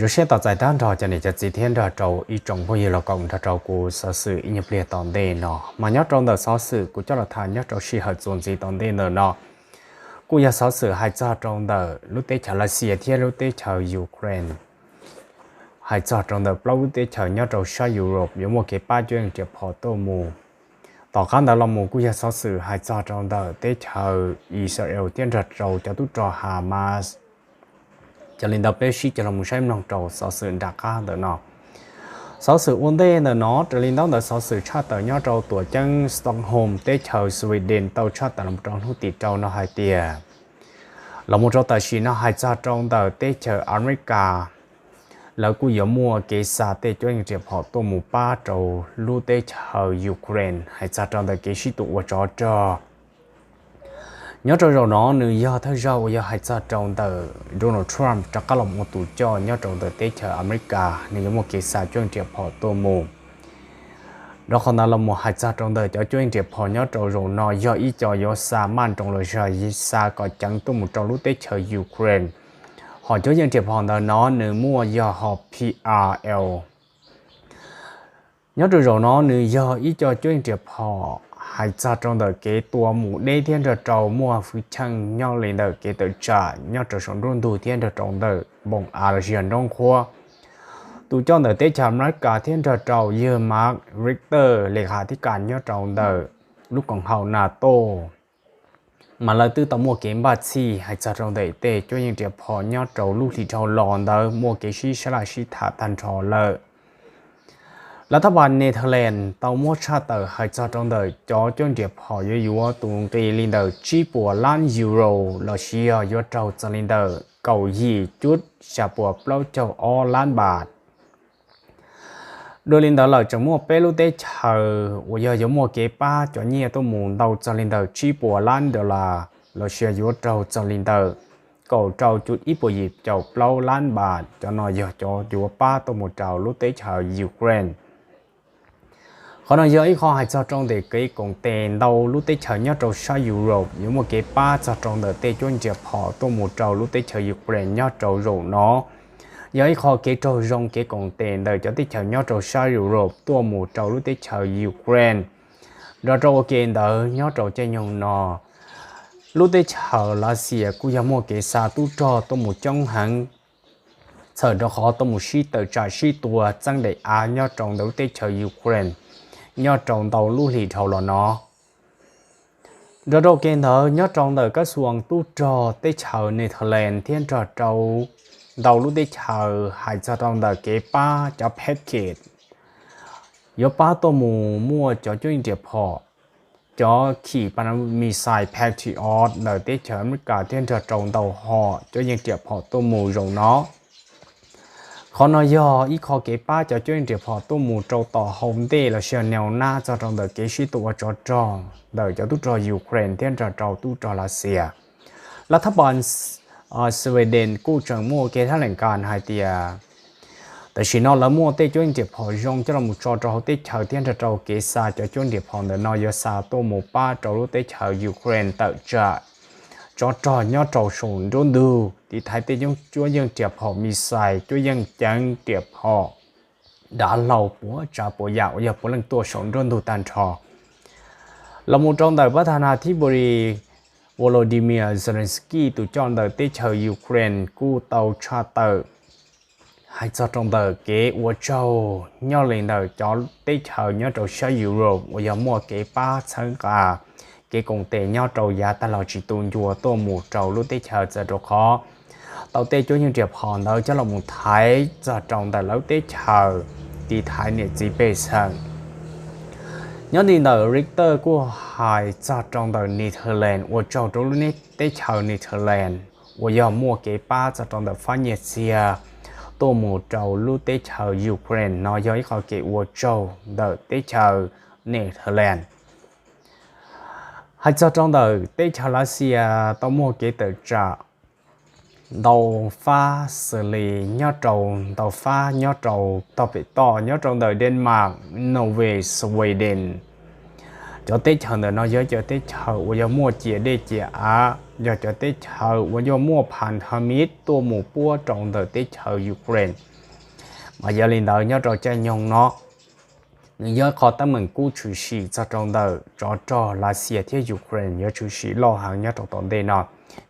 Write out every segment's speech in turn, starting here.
Zoo siab tos txais tag nrho cov niam cov txiv thiab nrog rau ib tsoom phooj ywg los koom nrog rau kuv xov xwm ib nyuag pliag tom ntej no. Mas nyob rau ntawm xov xwm kuv coj los tham nyob rau sij hawm txuas ntxiv tom ntej ntawm no, kuj yog xov xwm hais txog rau ntawm lub teb chaws Lav Xias thiab lub teb chaws Ukraine, hais txog rau ntawm plaub lub teb chaws nyob rau sab Europe yuav muaj kev pab cuab yeej riam phom tuaj mus. Tom qab ntawd los mus kuj yog xov xwm hais txog rau ntawm teb chaws Israel thiab nrog rau cov tub rog Hamas. Yog li ntawd peb sib cog los mus saib mloog rau xov xwm nram qab ntawm no. Xov xwm ua ntej ntawm no raws li ntaub ntawv xov xwm tshaj tawm nyob rau tuam ceeb Stockholm teb chaws Sweden tau tshaj tawm los rau hnub tim rau no hais tias, los mus rau tam sim no hais txog rau ntawm teb chaws America, lawv kuj yuav muaj kev xa tej cuab yeej riam phom tuaj mus pab rau lub teb chaws Ukraine hais txog rau ntawm kev sib tua ua tsov rog. Nyob rau zaum no nws yog thawj zaug uas yog hais txog rau ntawm Donald Trump rov qab los ua tus coj nyob rau ntawm teb chaws America, nws yuav muaj kev xa cuab yeej riam phom tuaj mus. Rau qhov ntawd los mus hais txog rau ntawm cov cuab yeej riam phom nyob rau zaum no yog ib co yuav xa maj nroos los yog xa kom ceev tuaj mus rau lub teb chaws Ukraine. Hom cuab yeej riam phom ntawm no nws muaj yog hom P R L. Nyob rau zaum no nws yog ib co cuab yeej riam phom hais txog rau ntawm kev tua mus deb thiab nrog rau muaj hwj chim nyob li ntawm kev tawm tsam nyob rau saum nruab ntug thiab nrog rau ntawm npoo av los sis yog nrob nqhuab. Tus coj ntawm teb chaws America thiab nrog rau yawg Mark Rutte le khas thib kas nyob rau ntawm lub koom haum NATO, mas lawv twb tau muaj kev npaj txhij hais txog rau ntawm tej cuab yeej riam phom nyob rau lub hlis dhau los ntawd muaj kev sib sab laj sib tham tag nrho lawm. Lawv thab pas Netherlands tau muab tshaj tawm hais txog rau ntawm cov cuab yeej riam phom yuav yuav tus nqi li ntawm tsib puas lab euro los sis yog yuav raug txog li ntawm kaum yim cuj xya puas plaub caug ob lab npas. Dua li ntawd lawm tseem muaj peb lub teb chaws uas yog yuav muaj kev pab cov nyiaj tuaj mus ntau txog li ntawm tsib puas lab dollar los sis yog yuav raug txog li ntawm kaum rau cuj ib puas yim caum plaub lab npas. Cov no yog cov yuav pab tuaj mus rau lub teb chaws Ukraine. Qhov no yog ib qho hais txog rau ntawm kev koom tes ntau lub teb chaws nyob rau sab Europe yuav muaj kev pab txog rau ntawm tej cuab yeej riam phom tuaj mus rau lub teb chaws Ukraine nyob rau zaum no. Yog ib qho kev raug zoo kev koom tes ntawm cov teb chaws nyob rau sab Europe tuaj mus rau lub teb chaws Ukraine. Nrog rau ua ke ntawd nyob rau caij nyoog no, lub teb chaws Lav Xias kuj yog muaj kev xa tub rog tuaj mus coob heev, txhawm rau qhov tuaj mus sib tawm tsam sib tua txeeb daim av nyob rau ntawm lub teb chaws Ukraine nyob rau ntau lub hlis dhau los no. Nrog rau kev ntawd nyob rau ntawm kab xuas tub rog teb chaws Netherlands thiab nrog rau ntau lub teb chaws hais txog rau ntawm kev pab cov package yuav pab tuaj mus muaj cov cuab yeej riam phom, cov khim missile Patriot ntawm teb chaws Amelikas thiab nrog rau ntau hom cuab yeej riam phom tuaj mus zaum no. Qhov no yog ib qho kev pab cov cuab yeej riam phom tuaj mus rau tom hauv ntej los sis yog neo nab txog rau ntawm kev sib tua ua tsov rog ntawm cov tub rog Ukraine thiab nrog rau tub rog Lav Xias. Lawv thab pas Sweden kuj tseem muaj kev thab lees kas hais tias tam sim no lawv muaj tej cuab yeej riam phom zoo coj los tso rau hauv teb chaws thiab nrog rau kev xa cov cuab yeej riam phom ntawm no yuav xa tuaj mus pab rau lub teb chaws Ukraine tawm tsam tsov rog nyob rau saum nruab ntug tiv thaiv tej cuab yeej riam phom missile, cuab yeej ceev riam phom dav hlau puas tsav puas yam uas yog puav leej tuaj saum nruab ntug tag nrho. Los mus rau ntawm pab thab nas thib npus Volodymyr Zelensky tus coj ntawm teb chaws Ukraine kuj tau tshaj tawm hais txog rau ntawm kev ua tsaug nyob li ntawm cov teb chaws nyob rau sab Europe uas yog muaj kev pab txhawb nqa kev koom tes nyob rau yav tag los tsis tu ncua tuaj mus rau lub teb chaws txawm rau qhov tau tej cuab yeej riam phom ntawd coj los mus thaiv txog rau ntawm lawv teb chaws tiv thaiv niam txiv pej xeem. Nyob li ntawm Rutte kuj hais txog rau ntawm Netherlands ua tsaug rau lub teb chaws Netherlands uas yog muaj kev pab txog rau ntawm fab nyiaj txiag tuaj mus rau lub teb chaws Ukraine no yog ib qho kev ua tsaug ntawm teb chaws Netherlands. Hais txog rau ntawm teb chaws Lav Xias tau muaj kev tawm tsam ntau fab xws li nyob rau ntau fab nyob rau tog pem toj nyob rau ntawm Denmark, Norway, Sweden, Cov teb chaws ntawm no yog cov teb chaws uas yog muaj ciam dej ciam av, yog cov teb chaws uas yog muaj phas tha mis tuaj mus puab rau ntawm teb chaws Ukraine. Mas yog li ntawd nyob rau caij nyoog no, nws yog qhov teeb meem kub tshwm sim txog rau ntawm tsov rog Lav Xias thiab Ukraine yuav tshwm sim loj heev nyob rau tom ntej no,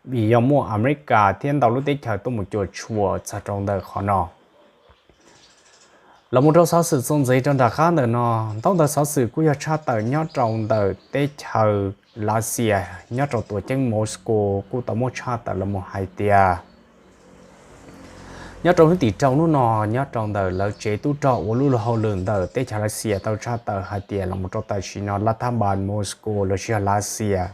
vim yog muaj Amelikas thiab ntau lub teb chaws tuaj mus cuam tshuam txog rau ntawm qhov no. Los mus rau xov xwm txuas ntxiv rau nram qab ntawm no, ntaub ntawv xov xwm kuj yog tshaj tawm nyob rau ntawm teb chaws Lav Xias nyob rau tuam ceeb Moscow kuj tau muaj tshaj tawm los mus hais tias nyob rau hnub tim rau hnub no, nyob rau ntawm lawv tsev tub rog ua lub luag hauj lwm ntawm teb chaws Lav Xias tau tshaj tawm hais tias los mus rau tam sim no lav thab npas Moscow los sis yog Lav Xias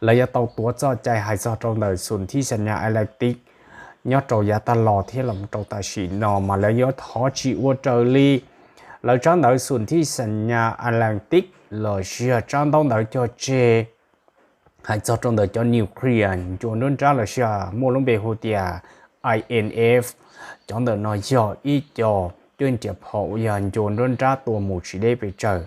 lawv yuav tau tuav txoj cai hais txog rau ntawm xum thib xa nyas Atlantic nyob rau yav tag los thiab los mus rau tam sim no mas lawv yuav thov tsis ua raws li lawv tsab ntawv xum thib xa nyas Atlantic los sis yog tsab ntaub ntawv cog tseg hais txog rau ntawm cov nuclear ncua nruab nrab los sis yog muaj lub npe hu tias I N F. Cov ntawm no yog ib co cuab yeej riam phom uas yog ncua nruab nrab tua mus tsis deb pes tsawg.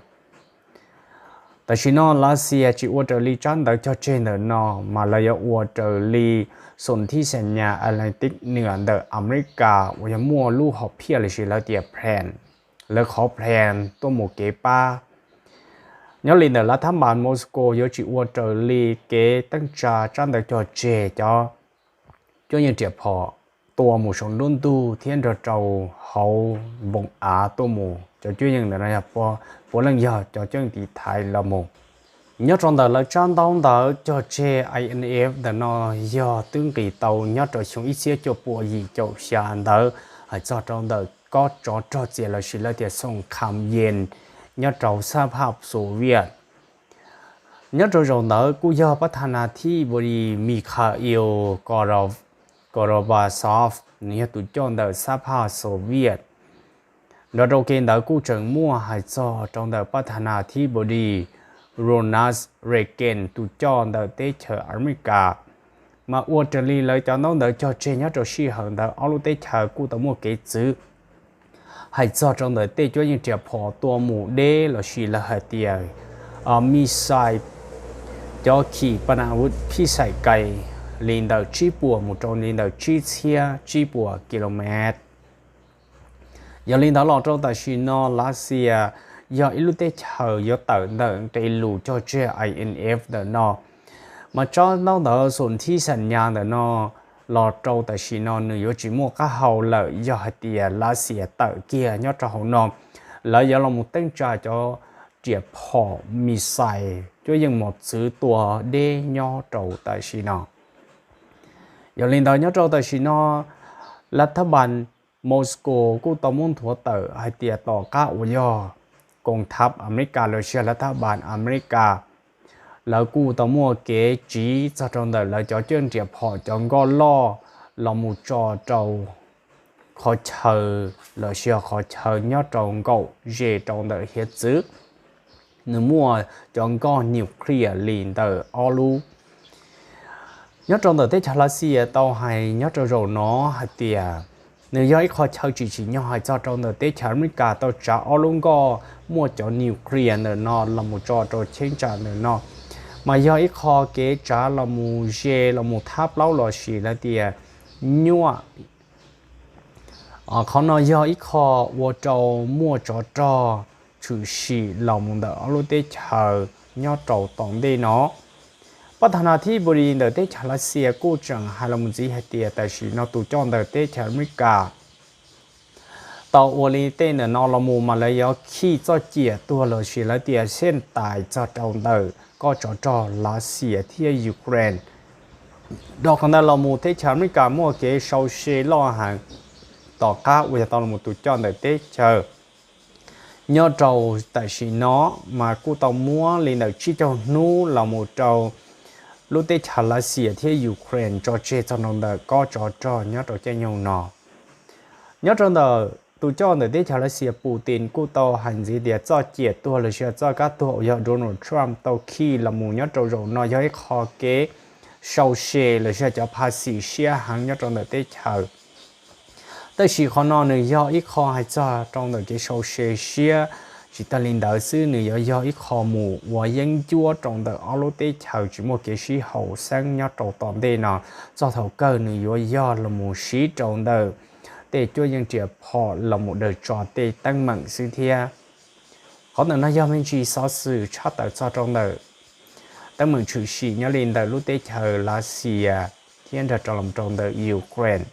Tam sim no Lav Xias tsis ua raws li tsab ntawv cog tseg ntawm no, mas lawv yuav ua raws li xum thib xa nyas Atlantic nws ntawm Amelikas uas yog muaj lub hom phiaj los sis lawv tias plan, lawv qhov plan tuaj mus kev pab. Nyob li ntawm lav thab npas Moscow yuav tsis ua raws li kev teeb tsa tsab ntawv cog tseg cov cuab yeej riam phom tua mus saum nruab ntug thiab nrog rau hauv npoo av tuaj mus. Cov cuab yeej ntawm no yog puav leej yog cov cuab yeej tiv thaiv los mus. Nyob rau ntawm lawv tsab ntaub ntawv cog tseg I N F ntawm no yog twb nqis tau nyob rau xyoo ib txhiab cuaj puas yim caum xya ntawd hais txog rau ntawm kob tsov rog txias los sis lawv tias xoom kham yees nyob rau sab phaj Soviet. Nyob rau zaum ntawd kuj yog pab thab nas thib npau dis Mikhail Gorbachev, nws yog tus coj ntawm sab phaj Soviet. Nrog rau kev ntawd kuj tseem muaj hais txog rau ntawm pab thab nas thib npau dis Ronald Reagan tus coj ntawm teb chaws Amelikas. Mas ua raws li lawv cov ntaub ntawv cog tseg nyob rau sij hawm ntawd ob lub teb chaws kuj tau muaj kev txwv hais txog rau ntawm tej cuab yeej riam phom tua mus deb los sis lawv hais tias missile, cov khib pas nas vuv phij xais kais li ntawm tsib puas mus rau li ntawm tsib txhiab tsib puas kilomev. Yog li ntawd los rau tam sim no Lav Xias yog ib lub teb chaws yuav tawm ntawm nqe lus cog tseg I N F ntawm no. Mas tsab ntaub ntawv xum thib xa nyas ntawm no los rau tam sim no nws yuav tsis muaj qab hau lawm yog hais tias Lav Xias tawm kiag nyob rau hauv no, lawv yuav los mus teeb tsa cov riam phom missile cuab yeej mos txwv tua deb nyob rau tam sim no. Yog li ntawd nyob rau tam sim no lav thab npas Moscow kuj tau muab nthuav tawm hais tias tom qab uas yog koom thab Amelikas los sis lav thab npas Amelikas lawv kuj tau muaj kev tsiv txog rau ntawm lawv cov cuab yeej riam phom cov nkoj loj los mus tso rau qhov chaw los sis yog qhov chaw nyob rau nkaum ze rau ntawm hiav txwv, nws muaj cov nkoj nuclear li ntawm ob lub. Nyob rau ntawm teb chaws Lav Xias tau hais nyob rau zaum no hais tias nws yog ib qho chaw tsis tsim nyog hais txog rau ntawm teb chaws Amelikas tau tsav ob lub nkoj muaj cov nuclear ntawm no los mus tso rau cheeb tsam ntawm no, mas yog ib qho kev tsav los mus ze los mus thab plaub los sis lawv tias nyuaj. Qhov no yog ib qho ua rau muaj tsov rog tshwm sim los mus ntawm ob lub teb chaws nyob rau tom ntej no. Pab thab nas thib npau dis ntawm teb chaws Lav Xias kuj tseem hais los mus ntxiv hais tias tam sim no tus coj ntawm teb chaws Amelikas tau ua li tej ntawm no los mus mas lawv yuav khij txoj ciam tuag los sis lawv tias xej tais txog rau ntawm kob tsov rog Lav Xias thiab Ukraine. Rau qhov ntawd los mus teb chaws Amelikas muaj kev sau se loj heev tom qab uas yog tau los mus tus coj ntawm teb chaws nyob rau tam sim no, mas kuj tau muab li ntawm tsib caug hnub los mus rau lub teb chaws Lav Xias thiab Ukraine tso tseg txog rau ntawm kob tsov rog nyob rau caij nyoog no. Nyob rau ntawm tus coj ntawm teb chaws Lav Xias Putin kuj tau hais ntxiv tias txoj ciam tuag los sis txoj kab tuag uas yog Donald Trump tau khij los mus nyob rau zaum no yog ib qho kev sau se los sis cov phaj xim siab heev nyob rau ntawm teb chaws. Tab sis qhov no nws yog ib qho hais txog rau ntawm kev sau se siab Tsis tag li ntawd xwb, nws yuav yog ib qho mus ua yeeb ncuab rau ntawm ob lub teb chaws tsis muaj kev sib haum xeeb nyob rau tom ntej no, txog thaum kawg nws yuav yog los mus siv rau ntawm tej cuab yeej riam phom los mus daws tso tej teeb meem xwb thiab. Qhov ntawm no yog me ntsis xov xwm tshaj tawm txog rau ntawm teeb meem tshwm sim nyob li ntawm lub teb chaws Lav Xias thiab nrog rau los rau ntawm Ukraine.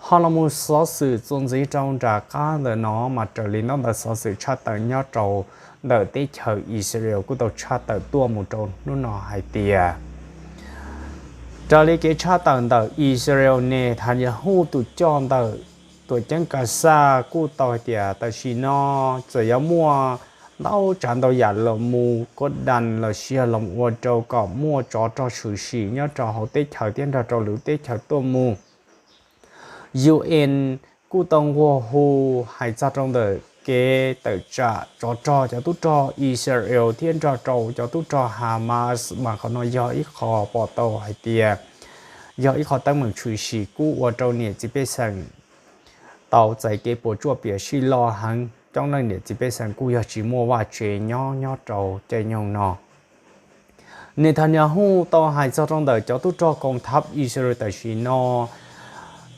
Ho los mus xov xwm txuas ntxiv rau nram qab ntawm no mas raws li ntaub ntawv xov xwm tshaj tawm nyob rau ntawm teb chaws Israel kuj tau tshaj tawm tuaj mus rau hnub no hais tias, raws li kev tshaj tawm ntawm Israel, Netanyahu tus coj ntawm tuam ceeb Gaza kuj tau hais tias tam sim no txawm yuav muaj ntau tsav ntau yam los mus koj das los sis los ua rau kom muaj tsov rog tshwm sim nyob rau hauv teb chaws thiab nrog rau lwm teb chaws tuaj mus. U N kuj tau nquag hu hais txog rau ntawm kev tawm tsam tsov rog cov tub rog Israel thiab nrog rau cov tub rog Hamas, mas qhov no yog ib qho pom tau hais tias yog ib qho teeb meem tshwm sim kuj ua rau niam txiv pej xeem tau txais kev puas tsuaj piam sij loj heev. Coob leej niam txiv pej xeem kuj yog tsis muaj vaj tse nyob nyob rau caij nyoog no. Netanyahu tau hais txog rau ntawm cov tub rog koom thab Israel tam sim no,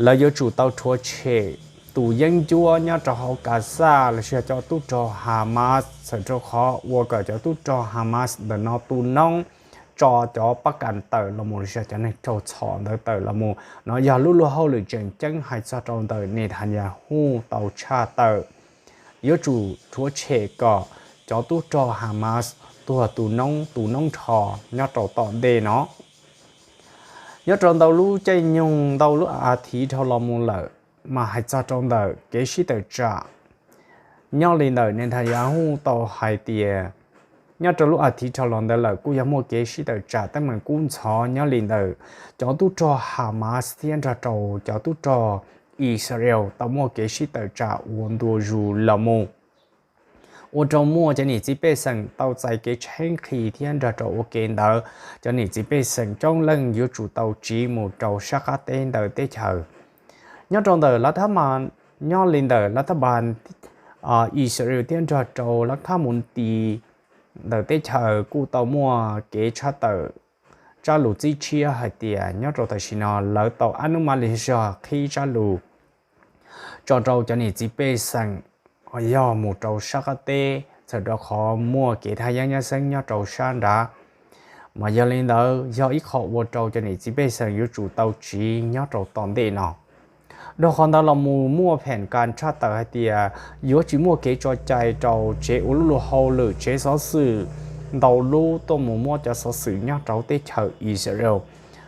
lawv yuav tsum tau rhuav tshem tus yeeb ncuab nyob rau hauv Gaza los sis cov tub rog Hamas, txhawm rau qhov ua kom cov tub rog Hamas ntawm no tu noob tso cov pab kas tawm los mus los sis cov neeg raug txhom ntawd tawm los mus. No yog lub luag hauj lwm tseem ceeb hais txog rau ntawm Netanyahu tau tshaj tawm yuav tsum rhuav tshem kom cov tub rog Hamas tuag tu noob tu noob nrho nyob rau tom ntej no. Nyob rau ntau lub caij nyoog ntau lub as thiv dhau los mus lawm, mas hais txog rau ntawm kev sib tawm tsam nyob li ntawm Netanyahu tau hais tias nyob rau lub as thiv dhau los ntawd lawm kuj yog muaj kev sib tawm tsam teeb meem kub ntxhov nyob li ntawm cov tub rog Hamas thiab nrog rau cov tub rog Israel tau muaj kev sib tawm tsam ua ntu zus los mus, ua rau muaj cov niam txiv pej xeem tau txais kev tsheej qhi thiab nrog rau ua ke ntawd cov niam txiv pej xeem coob leej yuav tsum tau tsiv mus rau sab qab teb ntawm teb chaws. Nyob rau ntawm lav thab mas, nyob li ntawm lav thab npas Israel thiab nrog rau lav thab mus ti ntawm teb chaws kuj tau muaj kev tshaj tawm tsab lus txib tshiab hais tias nyob rau tam sim no lawv tau ab nub mas li zog qhib tsab lus tso rau cov niam txiv pej xeem yog mus rau sab qab teb txhawm rau qhov muaj kev thaj yeeb nyab xeeb nyob rau sab nrad, mas yog li ntawd yog ib qho ua rau cov niam txiv pej xeem yuav tsum tau tsiv nyob rau tom ntej no. Dhau qhov ntawd los mus muaj pheem kas tshaj tawm hais tias yuav tsis muaj kev tso cai rau tsev ua lub luag hauj lwm tsev xov xwm ntau lub tuaj mus muab cov xov xwm nyob rau teb chaws Israel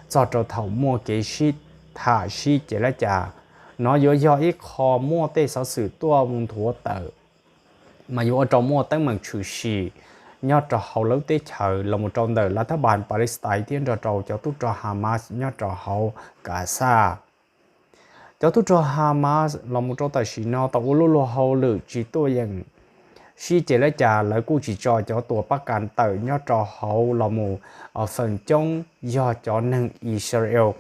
txog rau thaum muaj kev sib tham sib ceg lab cas. No yuav yog ib qho muaj tej xov xwm tuaj mus nthuav tawm mas yuav ua rau muaj teeb meem tshwm sim nyob rau hauv lub teb chaws los mus rau ntawm lav thab npas Palestine thiab nrog rau cov tub rog Hamas nyob rau hauv Gaza. Cov tub rog Hamas los mus rau tam sim no tau ua lub luag hauj lwm tsis tuaj yeem sib ceg lab cas, lawv kuj tsis tso cov tua pab kas tawm nyob rau hauv los mus feem coob yog cov neeg Israel.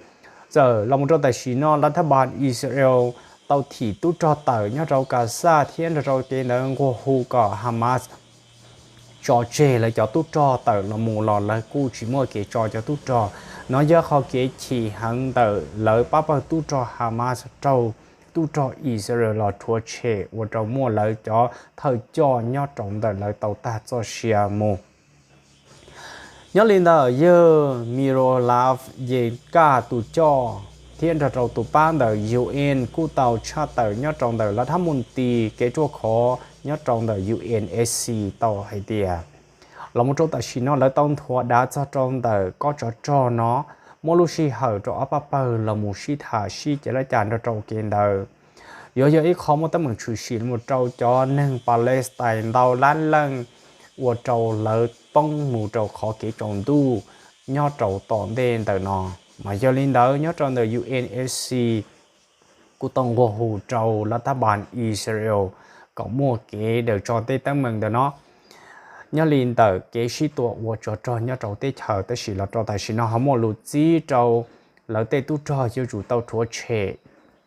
Txawm los mus rau tam sim no lav thab npas Israel tau thim tub rog tawm nyob rau Gaza thiab nrog rau kev ntawd nquag hu kom Hamas tso tseg lawv cov tub rog tawm los mus los lawv kuj tsis muaj kev tso cov tub rog. No yog qhov kev chim heev ntawm lawv pab pawg tub rog Hamas raug tub rog Israel los rhuav tshem ua rau muaj lawv cov thawj coj nyob rau ntawm lawv tau tag txoj sia mus. Nyob li ntawm yawg Mirolav Yekaj tus coj thiab nrog rau tus pab ntawm U N kuj tau tshaj tawm nyob rau ntawm lav thab mus ti kev ruaj khov nyob rau ntawm U N S C tau hais tias los mus rau tam sim no lawv tau nthuav dav txog rau ntawm kob tsov rog no, muab lub sij hawm rau ob pab pawg los mus sib tham sib ceg lab cas nrog rau kev ntawd. Yuav yog ib qho muaj teeb meem tshwm sim los mus rau cov neeg Palestine ntau lab leej ua rau lawv poob mus rau qhov kev tsaus ntuj nyob rau tom ntej ntawm no. Mas yog li ntawd nyob rau ntawm U N S C kuj tau nquag hu rau lav thab npas Israel kom muaj kev daws tso tej teeb meem ntawm no nyob li ntawm kev sib tua ua tsov rog nyob rau teb chaws. Tab sis los rau tam sim no ho muaj lus txib rau lawv tej tub rog yuav tsum tau rhuav tshem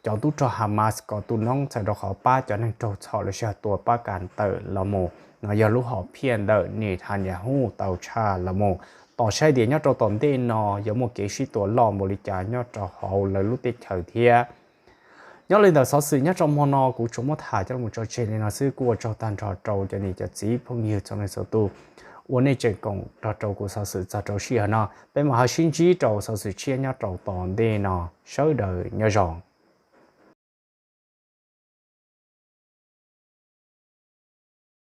cov tub rog Hamas kom tu noob txhawm rau qhov pab cov neeg raug txhom los sis yog tua pab kam tawm los mus no yog lub hom phiaj ntawm Netanyahu tau tshaj los mus. Tos saib tias nyob rau tom ntej no yuav muaj kev sib tua loj npaum li cas nyob rau hauv lawv lub teb chaws thiab. Nyob li ntawm xov xwm nyob rau hmo no kuv tsuas muab tham coj los tso tseg li no xwb, kuj ua tsaug tag nrho rau cov niam cov txiv phooj ywg txhua leej txhua tus uas nej tseem koom nrog rau kuv xov xwm txog rau sij hawm no. Peb mam ho sib ntsib rau xov xwm tshiab nyob rau tom ntej no, sawv daws nyob zoo.